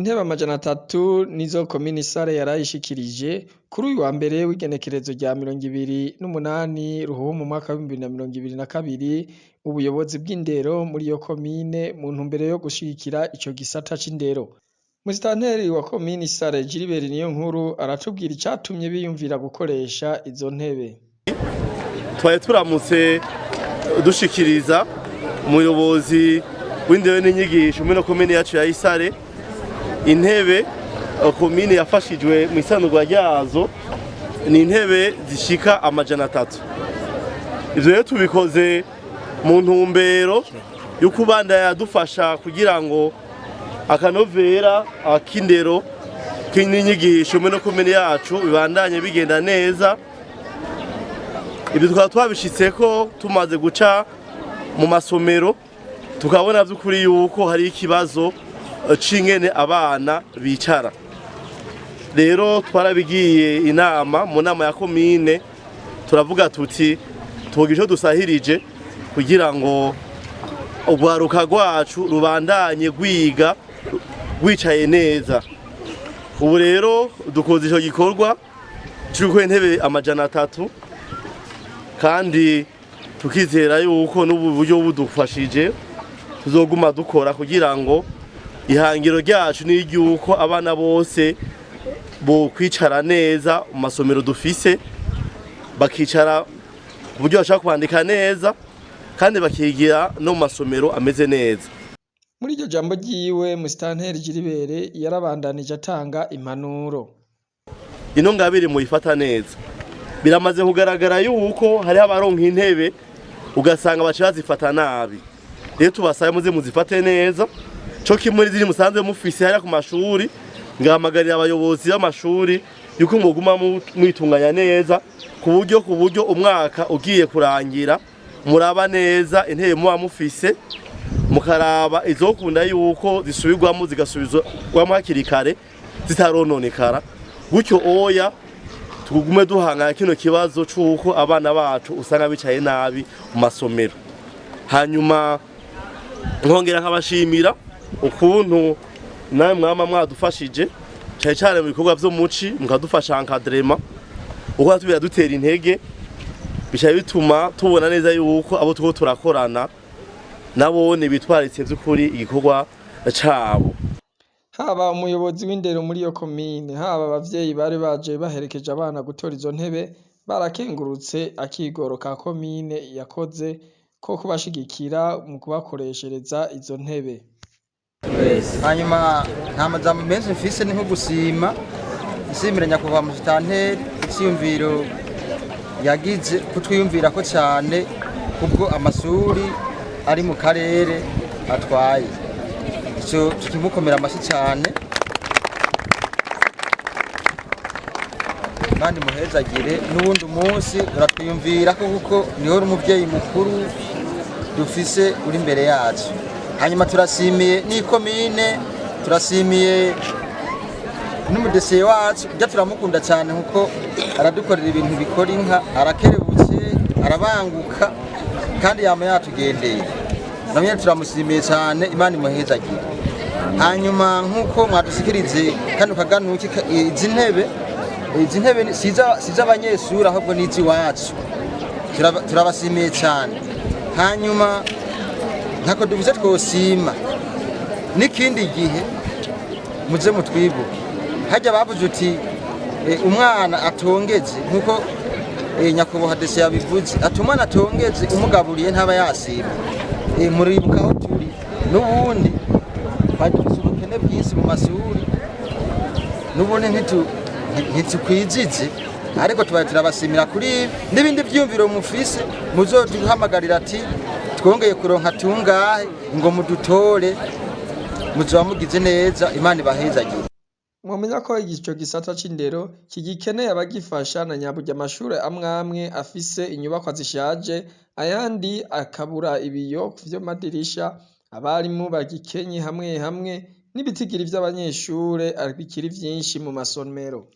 Intebe 300 nizo komine Isare yarayishikirije kuri uyu wa mbere w'igenekerezo rya 28 Ruhuhuma umwaka w'2022 ubuyobozi bw'indero muri iyo komine mu ntumbero yo gushigikira ico gisata c'indero. Musitanteri wa komine Isare Gilbert Niyonkuru aratubwira icatumye biyumvira gukoresha izo ntebe. Twari turamutse dushikiriza umuyobozi w'indero n'inyigisho muri komine yacu ya Isare intebe komine yafashijwe mu isanurwa ryazo, ni intebe zishika 300. Ivyo rero tubikoze mu ntumbero yo kubandanya yadufasha kugira ngo akanovera ak'indero n'inyigisho muri komine yacu bibandanye bigenda neza. Ibyo tukaba twabishitseko tumaze guca mu masomero, tukabona vy'ukuri yuko hari ikibazo c'ingene abana bicara. Rero twarabigiye inama mu nama ya komine, turavuga tuti tugira ico dusahirije kugira ngo urwaruka rwacu rubandanye rwiga rwicaye neza. Ubu rero dukoze ico gikorwa c'uko intebe 300, kandi tukizera yuko n'ubu buryo budufashije tuzoguma dukora kugira ngo ihangiro ryacu ni iry'uko abana bose bo kwicara neza mu masomero dufise, bakicara ku buryo bashobora kwandika neza kandi bakigira no mu masomero ameze neza. Muri iryo jambo ryiwe, Musitanteri Gilbert yarabandanije atanga impanuro. Ino ngabire muyifata neza. Biramaze kugaragara yuko hariho abaronka intebe ugasanga baca bazifata nabi. Rero tubasabe muze muzifate neza, co kimwe n'izindi musanzwe mufise hariya ku mashuri. Ngahamagarira abayobozi b'amashuri yuko mwoguma mwitunganya neza ku buryo umwaka ugiye kurangira muraba neza intebe muba mufise, mukaraba izokunda yuko zisubirwamo zigasubizwamo hakiri kare zitarononekara. Gutyo oya tugume duhangana kino kibazo c'uko abana bacu usanga bicaye nabi mu masomero. Hanyuma nkongera nkabashimira ukuntu nawe mwama mwadufashije cyane cyane mu bikorwa vyo muci, mukadufasha encadrement uko tubira dutera intege, bica bituma tubona neza yuko abo turiko turakorana nabone bitwaritse vy'ukuri igikorwa cabo. Haba umuyobozi w'indero muri iyo komine, haba abavyeyi bari baje baherekeje abana gutora izo ntebe, barakengurutse akigoro ka komine yakoze ko kubashigikira mu kubakoreshereza izo ntebe. Hanyuma nta majambo menshi mfise, ni nko gusima nshimira nyakubahwa musitanteri icyiyumviro yagize kutwiyumvirako cyane kubwo amasuri ari mu karere atwaye. Icyo tukimukomera amashyi cyane kandi muhezagire n'uwundi munsi uratwiyumvira ko kuko niwe uri umubyeyi mukuru dufise uri imbere yacu. Hanyuma turashimiye n'ikomine, turashimiye n'umudesiye wacu ujya turamukunda cyane kuko aradukorera ibintu bikora inka, arakerebutse, arabanguka kandi yama yatugendeye. Namwe turamushimiye cyane, Imana imuhezagire. Hanyuma nk'uko mwadushikirize kano kaganuki, izi ntebe si iz'abanyeshuri ahubwo ni iz'iwacu. Turabashimiye cyane. Hanyuma ntako duvuze twosima n'ikindi gihe muze mutwibuke. Hajya bavuze uti umwana atongeze, nk'uko nyakubahwa dese yabivuze ati umwana atongeze umugaburiye ntaba yasima. Muribuka aho turi n'ubundi twari dufise ubukene bwinshi mu masuri, n'ubundi ntitukwijije, ariko tubaye turabashimira kuri ibi n'ibindi byiyumviro mufise muzoduhamagarira ati twongeye kuronka tungahe ngo mudutore, muzoba mugize neza. Imana ibahezagire. Mwomenya ko ico gisata c'indero kigikeneye abagifasha na nyaburya amashure amwe amwe afise inyubakwa zishaje, ayandi akabura ibiyo vy'amadirisha, abarimu bagikenye hamwe hamwe n'ibitigiri vy'abanyeshure bikiri vyinshi mu masomero.